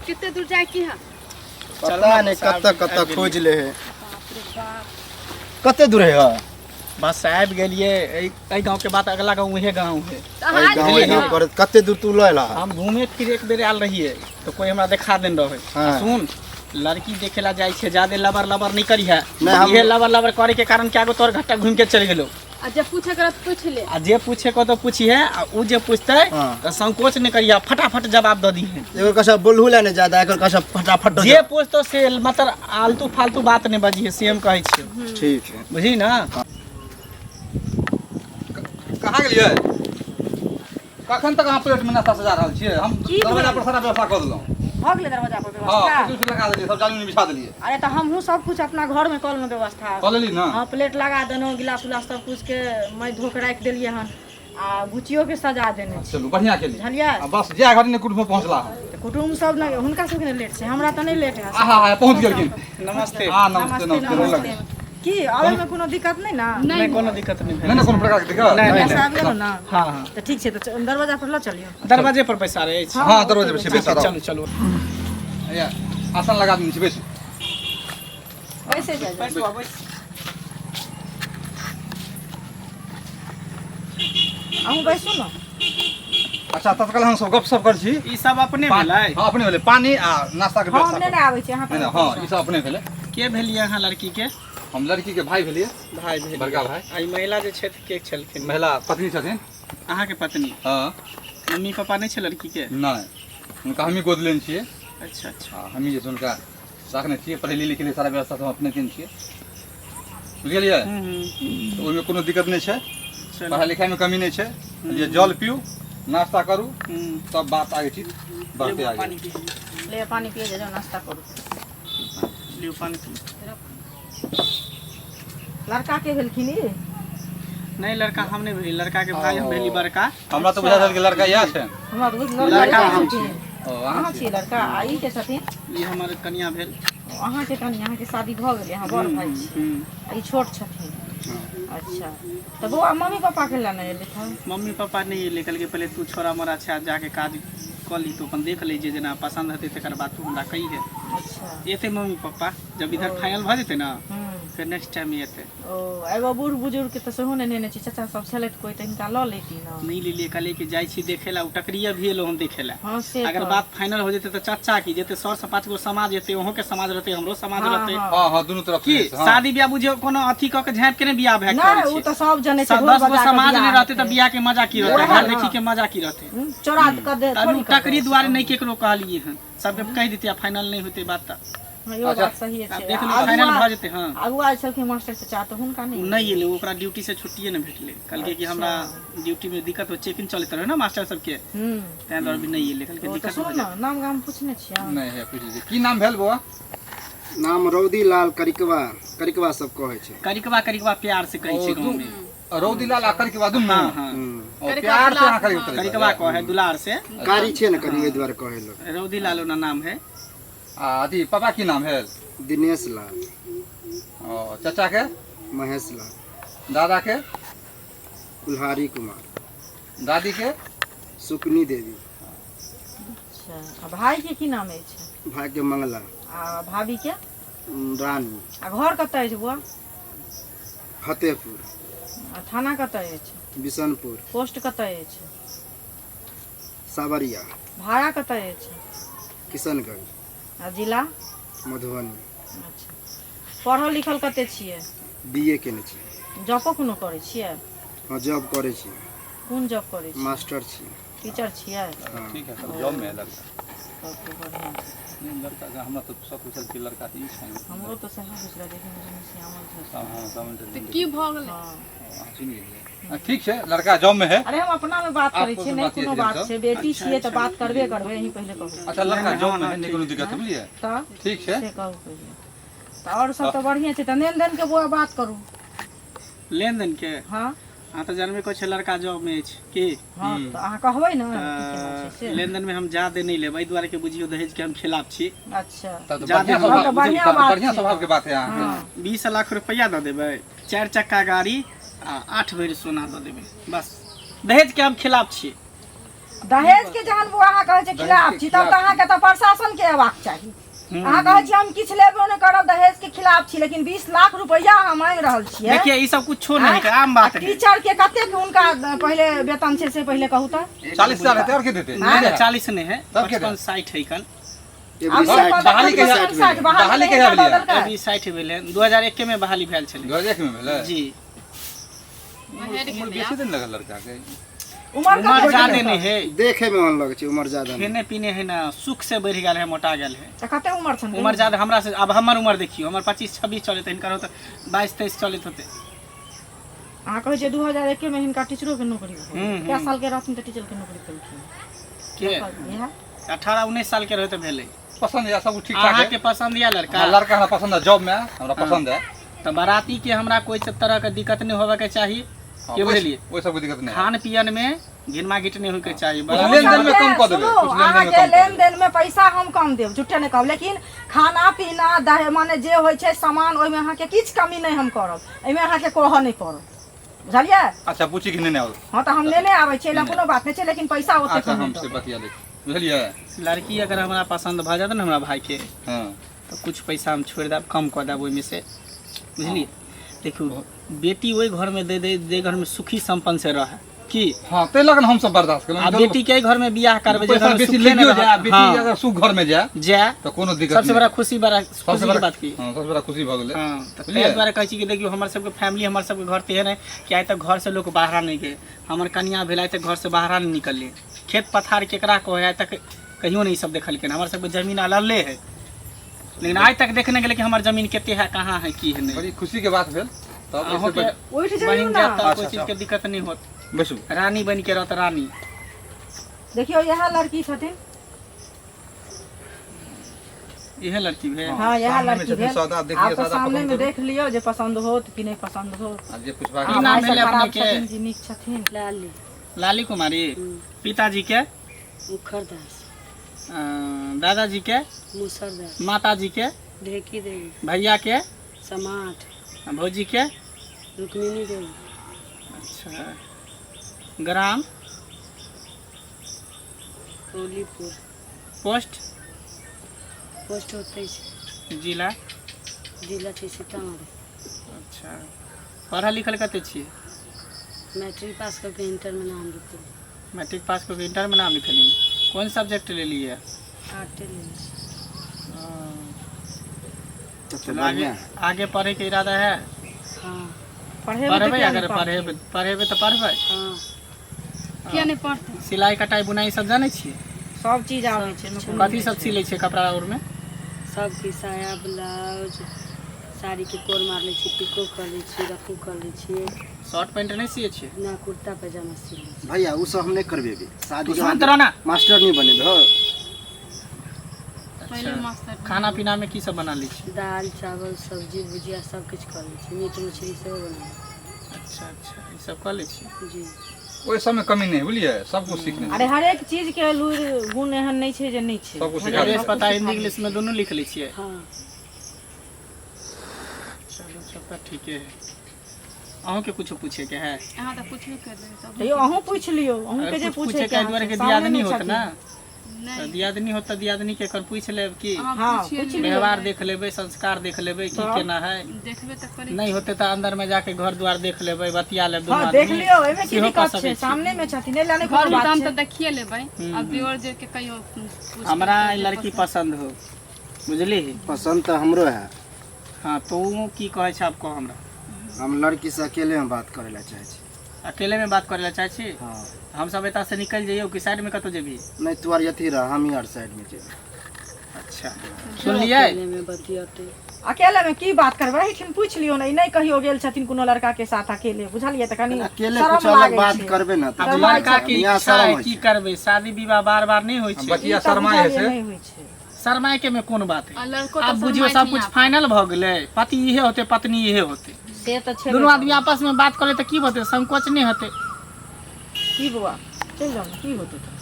कते दूर जाय की है पता नहीं कतऽ कतऽ खोज ले है। कते दूर है हँ? बस आबि गेलियै एहि एहि गाँव के बाद अगला गाँव उहे गाँव है। तऽ अहाँ एहि आबि गाँव गेलियै एहि गाँव ने? करैत कते दूर तू लऽ एला? हम घूमे फिरे एक बेर आयल रहियै तऽ कोई हमरा देखा देने रहे। आ सुन, लड़की देखे ला जाइ छै, ज्यादे लबर लबर नहीं करी है। नहीं, इहे लबर लबर करे के कारण क्या गो तोर घट्टा घूम के चल गेलो। आ जे पूछे करत पूछ ले। आ जे पूछे को तो पूछी है, आ उ जे पूछते तो संकोच नहीं करिया, फटाफट जवाब दऽ दी है। एकर कसा बोलहु ला नहीं ज्यादा, एकर कसा फटाफट जे पूछतो से मतलब आलतू फालतू बात नहीं बजी है, सेम कहै छियो। ठीक है। बुझी ना? कहाँ गेलियै? कखन तक अहाँ प्लेट में नाश्ता सजा रहल छियै? हम की दरवाजा भेल? पर सारा व्यवस्था कऽ देलहुँ। भऽ गेलै दरवाजा पर हँ, व्यवस्था? कुर्सी उर्सी लगा देलियै, सब जाली बिछा देलियै। अरे तऽ हमहूँ सब कुछ अपना घर में कऽ लेलहुँ व्यवस्था। कऽ लेली ने? हँ, प्लेट लगा देलहुँ, गिलास उलास सब कुछ के मैं धो के राखि देलियै हन, आ बुचियो के सजा देने छी। चलू, बढ़िया केली। बुझलियै? आ बस जै घड़ी ने कुटुम्ब पहुँचला हन। तऽ कुटुम्ब सब ने, हुनका सबके ने लेट छै, हमरा तऽ नहि लेट है। आहा हा, पहुँच गेलखिन। नमस्ते। हाँ, नमस्ते, नमस्ते, नमस्ते। की आबै में कोनो दिक्कत नहि ने? नहीं, कोनो दिक्कत नहीं नहीं, नहीं, कोनो प्रकार के दिक्कत नहीं, पैसा आबि गेल ने? हाँ हाँ। तऽ ठीक छै, तऽ दरवाजा पर लऽ चलियौ। दरवाजे पर पैसा रहै छै। हाँ, दरवाजे पर छै पैसा। चलू चलू। हैया, आसन लगा देने छी, बैसू। बैसे जाउ। बैसू, बैसू। अहूँ बैसू ने। अच्छा, तत्काल हम सब गपशप करै छी। ई सब अपने भेलै? हाँ, अपने भेलै। पानी आ नाश्ता के हम व्यवस्था। नहि ने आबै छी अहाँ। नहीं, नहीं, हाँ, ई सब अपने भेलै। के भेलियै अहाँ लड़की के? हम लड़की के भाई भेलियै। भाई भेलियै। बड़का भाई। आ ई महिला जे छथि, के छलखिन? महिला पत्नी छथिन। अहाँके पत्नी? हाँ। मम्मी पापा नहि छै लड़की के? नहि, हुनका हमही गोद लेने छियै। अच्छा अच्छा। हाँ, हमही जे छै हुनका राखने छियै, पढ़ेली लिखेली, सारा व्यवस्था सब अपने केने छियै, बुझलियै? तऽ ओहिमे कोनो दिक्कत नहि छै। चलू। पढ़ाइ लिखाइमे कमी नहि छै। जे जल पीउ, नाश्ता करू, तब बात आगे चीज बढ़ते आगे। पानी पी ले, पानी पिए जाउ, नाश्ता करू। लियौ, पानी पी। लड़का के भेलखिन ई? नहीं, लड़का हम नहीं भेली, लड़का के भाई हम भेली बड़का। हमरा तऽ बुझा छल कि लड़का इएह छै। हमरा तऽ बुझल लड़का हम छथिन। ओ, अहाँ अहाँ छियै लड़का? आ ई के छथिन? ई हमर कनिया भेल। ओ, अहाँके कनिया, अहाँके शादी भऽ गेलै, अहाँ बड़ भाई छी। आ ई छोट छथिन। अच्छा, तऽ बौआ, मम्मी पापा के लए नहि एलै हन? मम्मी पापा नहीं एलै, कहलकै पहिले तू छोरा मोरा छै, जाके काज कऽ ली, तू अपन देख ली, जे जेना पसन्द हेतै तकर बाद तू हमरा कहिहे। अच्छा। एतै मम्मी पप्पा जब इधर फाइनल भऽ जेतै ने, फेर नेक्स्ट टाइम एतै। ओ, एगो बूढ़ बुजुर्ग के तऽ सेहो नहि नेने छी। चाचा सब छलथि कोइ तऽ हिनका लऽ लेती ने। नहीं लेलियै, कहलियै कि जाइ छी देखे ला, ओ टकरिया भी एलो हम देखे ला। हाँ, से अगर तऽ। बात फाइनल हो जेतै तऽ चाचा की जेतै, सर से पाँच गो समाज एतै, ओहो के समाज रहतै, हमरो समाज रहतै। हाँ हाँ, दुनू तरफ की से, हाँ। शादी बियाह बुझियौ कोनो अथी कऽ के झाँपि के नहि बियाह भए नहि, ओ तऽ सब जनै छै। 10 गो ढोल बजा कऽ समाज बियाह नहि रहतै तऽ हेतै। बियाह के मजा की रहतै? वएह घर ने। देखी के मजा की रहतै? चोरा कऽ दे तभी थोड़ी ओ कऽ टकरी दे। दुआरे नहि केकरो कहलियै हन, सबके कहि दितियै, फाइनल नहि होतै बात तऽ। हँ, इहो बात सही आब छै। देख लियौ, फाइनल भऽ जेतै। हँ, अगुआ जे छलखिन मास्टर चाचा, तऽ हुनका नहि? नहि एलै, ओकरा ड्यूटी से छुट्टिए नहि भेटलै। कहलकै कि हमरा ड्यूटी में दिक्कत हो, चेकिंग चलैत रहै ने मास्टर सबके, ताहि दुआरे भी नहि एलै। कहलकै ओ तऽ दिक्कत सुनू भऽ ने, जेतै। नाम गाम पूछने छियै? नहि, हे, पूछि लीजिए। की नाम भेल बौआ? नाम रौदी लाल करिकवा, करिकवा सब कहै छै। करिकवा, करिकवा प्यार से कहै छै ओ, गाँव में। रौदीलाल आ करिकवा दुनू? हाँ हाँ। ओ, प्यार से अहाँ करिकवा करिकवा कहै दुलार से। कारी छियै ने कनि, ओहि दुआरे कहै लोक। रौदी लाल ओना नाम है। आ अथी पापा की नाम भेल? दिनेश लाल। ओ, चाचा के? महेश लाल। दादा के? कुल्हारी कुमार। दादी के? सुकनी देवी। अच्छा, आ भाई के की नाम अछि? भाई के मंगला। आ भाभी के? रानी। आ घर कतऽ अछि बौआ? फतेहपुर। आ थाना कतऽ अछि? बिशनपुर। पोस्ट कतऽ अछि? सावरिया। भाड़ा कतऽ अछि? किशनगंज। आ जिला? मधुबनी। अच्छा, पढ़ल लिखल कते छियै? बी ए केने छियै। जॉबो कोनो करै छियै? हँ, जॉब करै छियै। कोन जॉब करै छियै? मास्टर छियै। टीचर छियै? हाँ। ठीक है, सब जॉब में है लड़का। तब तऽ बढ़िआँ छै। नहीं, लड़का के हमरा तऽ सब पूछल कि लड़का तऽ ई छै। हमरो तऽ सएह बुझल, देखिन श्यामल छै। हाँ, श्यामल छै। तऽ की भऽ गेलै? हँ। अहाँ सुनि गेलियै? हाँ, ठीक छै, लड़का जॉब में है। अरे, हम अपना में बात करै आपस छियै, में नहि बात कोनो छियै बात सब? छै। बेटी छियै तऽ बात करबे करबै, अहीं पहिले कहू। अच्छा, लड़का जॉब में है, नहीं कोनो दिक्कत है, बुझलियै? तऽ ठीक छै। से कहू पहिले तऽ। आओर सब तऽ बढ़िएँ छै, तऽ लेन देन के बौआ बात करू। लेन देन के? हँ। अहाँ तऽ जानबे करै छियै, लड़का जॉब में अछि की। हँ, तऽ अहाँ कहबै ने की केना छै से। लेन देन में हम ज्यादे नहि लेबै, एहि दुआरे के बुझियौ दहेज के हम खिलाफ छी। अच्छा। तब तऽ जादे बढ़िया हम- स्वभाव तऽ बढ़िया तब तऽ बात बढ़िया छै। स्वभाव के बात है अहाँके। हँ। 20 लाख रुपैआ दऽ देबै, 4 चक्का गाड़ी आ 8 भरि सोना दऽ देबै, बस। दहेज के हम खिलाफ छी। दहेज के जहन बौआ अहाँ कहै छै खिलाफ छी, तब तऽ अहाँके तऽ प्रशासन के के अयबाक चाही। अहाँ कहै छी हम किछु लेबो नहि करब, दहेज के खिलाफ छी, लेकिन 20 लाख रुपया अहाँ मांगि रहल छियै। देखिए ई सब कुछो नहीं है, आम बात है। टीचर के कतेक हुनका पहिले वेतन छै से पहिले कहू तऽ। 40,000 हेतै और के देतै? नहीं नहीं 40 नहीं है, तब के 55-60 है कन। आब से बहाली पता कहिया- 55 60 बहाली बहाली कहिया कहिया भेलै? दऽ देलकै? अभी 60 भेलै, 2001 में बहाली भेल छलै। 2001 में भेलै? जी। उम्र बेसी दिन लगल लड़का के। उमर उमर कते ज्यादे छै? नहीं है, देखे में मन लगे छै उमर ज्यादा नहीं। खेने पीने है ना, सुख से बढ़ि गेल है, मोटा गेल है। तऽ कते उमर छनि? उमर ज्यादा हमरा से, अब हमर उमर देखियो, हमर 25-26 चलैत, हिनकर होते 22-23 चलैत होते। अहाँ कहै छियै 2001 में हिनका टीचरो के नौकरी भऽ गेल। हम्म, कए साल के रहथिन तऽ टीचर के नौकरी केलखिन? के इएह 18-19 साल के रहते भेलै। पसंद या सब ठीक ठाक है। अहाँके पसंद या लड़का? हाँ, लड़का हमरा पसंद है, जॉब में हमरा पसंद है। तऽ बाराती के हमरा कोई तरह के दिक्कत नहीं होवे के चाही, हाँ, के बुझलिए? ओहि सबके दिक्कत नहीं है। खान पियन में घिनमा घिट नहीं होय के चाही। कुछ लेन देन में कम कऽ देबै, सुनू, कुछ लेन देन में अहाँके कम कऽ लेन देबै। देन में पैसा हम कम देब, झूठे नहि कहब, लेकिन खाना पीना दहे माने जे होइ छै सामान, ओहिमे अहाँके किछु कमी नहि हम करब, एहिमे अहाँके कहऽ नहि पड़त, बुझलियै? अच्छा पूछी कि नेने आउ। हँ तऽ हम लेने आबै छियै, एहिमे कोनो बात नहि छै, लेकिन पैसा ओते अच्छा कम हम नहि से देब। बतिया लै छी, बुझलियै? लड़की अगर हमरा पसंद भऽ जायत ने हमरा भाई के, हाँ तऽ कुछ पैसा हम छोड़ि देब, कम कऽ देब ओहिमे से, बुझलियै? देखियौ बेटी ओहि घरमे दे दे जे घरमे सुखी संपन्न से रहै की। हाँ ताहि लऽ कऽ ने हमसब बर्दाश्त केलहुँ। आ बेटी के घर में बियाह करबै जे पैसा घर में बेसी सुखे लगियो नहि जाय, आ रहत। बेटी हाँ, अगर सुख घर में जाय जाय तऽ कोनो दिक्कत सबसे नहि। बड़ा खुशी, बड़ा सबसे खुशी के बड़ा बात की। हाँ सबसे बड़ा खुशी भऽ गेलै। हाँ तऽ बुझलियै? ताहि दुआरे कहै छी कि देखियौ हमर सबके फैमिली, हमर सबके घर तेहन है कि आइ तक घर से लोक बाहर नहि गेल। हमर कनिया भेल आइ तक घर से बाहर नहि निकललै। खेत पथार केकरा कहै आइ तक कहियो नहि ई सब देखलखिन। हमर सबके जमीन अलले है, लेकिन आइ तक देखने गेलै कि हमर जमीन कते है, कहाँ है, की है नहीं। बड़ी खुशी के बात भेल। तब एहिसे अहूँके उठि जइयौ बहिन ने। जायत तऽ अच्छा, कोइ चीजके दिक्कत नहि होत, बैसू। रानी बनि के रहत रानी। देखियौ इएह लड़की छथिन। इहे लड़की भेल? हाँ इएह सामने में लड़की छथिन, भेल। सौदा देखियौ, आब तऽ सौदा सामने पसंद में करू। देख लियौ जे पसंद होत कि नहि पसंद होत। आ जे पुछबाक की अहाँ नाम भाइ भेलै सब खराब अपने के? छथिन कि नीक छथिन? लाली। लाली कुमारी। पिताजी के? मुखर दास। दादाजी के? मुसर दास। माताजी के? ढेकी देवी। भैया के? समाठ। भौजी के? रुक्मिणी देवी। अच्छा ग्राम? टोलीपुर। पोस्ट? पोस्ट होते छै। जिला? जिला छै सीतामढ़ी। अच्छा पढ़ल लिखल कते छियै? मैट्रिक पास करके इंटर में नाम लिखल। मैट्रिक पास करके इंटर में नाम लिखलियै। कोन सब्जेक्ट लेलियै? आर्टे लेने छी। तब तऽ चलो आगे बढ़िआँ है। आगे पढ़े के इरादा है? हाँ। पढ़ेबै तऽ पढ़बै? किया अगर नहि पढ़तै? पढ़ेबै, पढ़ेबै तऽ पढ़बै। हाँ। किया नहि पढ़तै? सिलाई कटाई बुनाई सब जानै छियै? सब चीज आबै छै, एहिमे कोनो कथी सब सिलै छियै कपड़ा और में? सब किछु, साया ब्लाउज, साड़ी के कोर मार लै छी, पिको कर लै छी, रफू कर लै छियै। शर्ट पैंट नहि सियै छियै? ना, कुर्ता पैजामा सी लै छी। भैया उ सब हम नहि करबेबै शादी तू के शांत बाद। रह ना। मास्टर नहीं बनेबै हो। पहिले मास्टर। खाना पीना में की सब बना लै छियै? दाल चावल सब्जी भुजिया सब किछु कर लै छी, मीट मछली सेहो बना लै अच्छा अच्छा ई सब कऽ लै छियै? छी। जी। ओहि सबमे कमी नहि बुझलियै, सब कुछ सीखने अरे हरेक चीज के लुरि गुण एहन नहि छै जे नहि छै। सब कुछ सिखा अंग्रेज देबै। पता हिंदी इंग्लिश में दुनू लिख लै छियै? हाँ। चलू सब तऽ ठीके है। अहूँके कुछो पूछे के है? अहाँ तऽ पुछबे कर देबै तब। तैयो अहूँ पूछि लियौ, अहूँके अगर जे कुछ पूछे पूछे के के एहि दुआरे के अहाँके, दियादनी सामनेमे होत छथिन। ना, तऽ नहि दियादनी होत तऽ दियादनी के एकर पूछि लेब कि अहाँ हाँ, पुछिए पूछि लियौ। व्यवहार देख लेबै, संस्कार देख लेबै की तब? केना है। देखबे तऽ करै। नहि होते तऽ अंदर में जाके घर द्वार देख लेबै, बतिया लेब दुनू हाँ देख आदमी। लियौ, एहिमे की सेहो कऽ दिक्कत सकै छै? छी। सामनेमे छथिन, एहि लए नहि घर कोनो में तऽ बात हम छै। तऽ देखिए लेबै, आब देवर जे के कहियो पूछ हमरा के ई लड़की पसंद हो, बुझली? पसंद तऽ हमरो है। हाँ तो उ की कहै छै आब कह हमरा। हम लड़की से अकेले में बात करे ला चाहे छी। अकेले में बात करे ला चाहै छी? हाँ। हम सब एतऽ से निकलि जइयौ कि साइड में कतौ जेबही? नहीं तू आर अथी रह, हम ही आर साइड में जेबै। अच्छा सुनलियै? अकेले में बतियते। अकेले में की बात करबै? एहिठाम पूछि लियौ ने, ई नहि कहियो गेल छथिन कोनो लड़का के साथ अकेले, बुझलियै? तऽ कनि अकेले शरम कुछ अलग लागै बात छै। करबै ने आब तऽ लड़का के यहाँ इच्छा शरम है होइ की छै। करबै, शादी विवाह बार बार नहि होइ छै। बचिया ई तऽ शर्माइ है बुझलियै से नहि होइ छै। शरमाय के में कोन बात है? आ लड़को तऽ आब बुझियौ शरमाइ सब छै कुछ यहाँ। फाइनल भऽ गेलै, पति इहे होतै पत्नी इहे होतै, से तऽ छै। दुनू आदमी आपस में बात करै तऽ की होतै? संकोच नहि होतै। की बौआ, चलि जाउ ने, की होतै तऽ?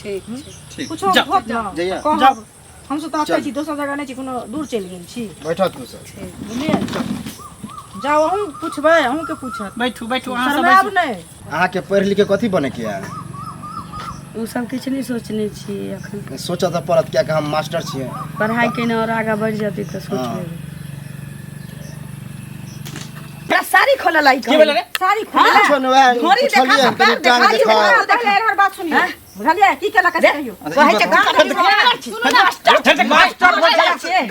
ठीक छै। ठीक। कुछो जाउ। होत ने जइया। कहब, हमसब तऽ एतै चल। छी, दोसर जगह नहि छी, कोनो दूर चलि गेल छी। बैठऽ तू सब। बुझलियै? जाउ, अहूँ पुछबै, अहूँके पूछत। बैठू बैठू अहाँ सब शरमायब बैठू। नहि। अहाँके पढ़ि लिख के कथी बने के है? ओ सब किछु नहि सोचने छियै अखन। सोचऽ तऽ पड़त, किएकि हम मास्टर छियै। पढ़ाइ केने आओर आगाँ बढ़ि जेतै तऽ सोच लेबै। तोरा साड़ी खोलऽ लाई की भेलै रे? साड़ी खोलऽ कुछो नहि, वएह घोड़ी देखा पुछलियै हन, पैर कनि टांग देखा, देखाउ। देखा, एहर बात सुनियौ, बुझलियै की केलक से कहियौ। अच्छा, ई कहै छै बताउ। मास्टर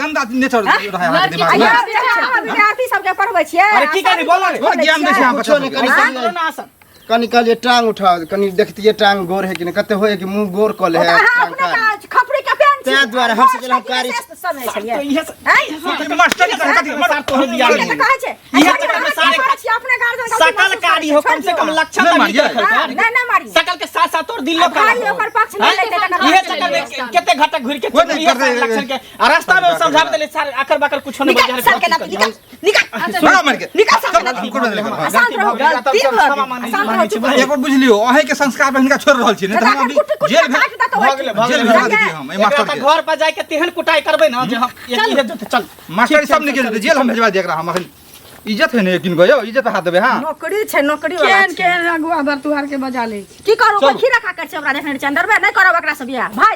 गंदा नेचर रहै अहाँके दिमाग आइयो मे। विद्यार्थी सबके पढ़बै छियै। अरे की कहली बोल रे। बहुत ज्ञान दै छै अहाँ कुछो बच्चा नहि, सबके। कनि आसन कहलियै करो ना आसन। कनि कहलियै टांग उठाउ, कनि देखतियै टांग गोर है कि नहि, कते होइ कि मुँह गोर कऽ ले ओ है तऽ अहाँ टांग अपने कारी। काज खपड़ी के पेन छी। ताहि दुआरे हम सोचलहुँ हम कारी से समय तो छलियै। इहे से आँय? मास्टर जी कथी सार तोहर बियाह के तऽ कहै छै। इहे अच्छा, चक्कर में अहाँ सारे की करै छी? अपने गार्जियन गलती सकल महसूस कारी करै हो छै, कम से कम छोड़ि लक्षण नहि तऽ मारियै। नीक दियौ। रखल हाँ, कर। नहि नहि मारियौ। सकल के साथ साथ तोर दिल लोग भाई ओकर पक्ष नहि लेतै तकर इहे बाद चक्कर में केते घटक घुर के कोइ नहि इहे करतै। सारे लक्षण के आ रास्ता में समझाब देले सारे आकर बाकर कुछो नहीं निकाल बजा साल के नाती, निकाल निकाल सुना मारि के। निकाल साल के नाती। हम कोनो नहि लेबै। शांत रहो, गलती भऽ गेल। शांत रहो, चुप रहो। एक बार बुझि लियौ, अहींके संस्कार पर हिनका छोड़ि रहल छी, नहि तऽ हम एखन अभी कुट्टी कुट्टी जेल काटि देतौ। भऽ गेलै, भऽ जेल गेलै। भेजवा दितियै हम एहि एकरा मास्टर तऽ के। घर पर जाके तेहन कुटाई करबै ना जे हम एक इहे जेतै, चल। मास्टर सब निकलि जेतै, जेल हम भेजवा दियै एकरा। हम अखन इज्जत है ने किनको यौ, इज्जत हाथ देबै। हाँ नौकरी छै, नौकरी वाला केहन छै। केहन अगुआ बरतुहार के बजा लै छी। की करू, खीरा खा कर छै ओकरा देखने चंदर नहि करब ओकरा से बियाह भाई।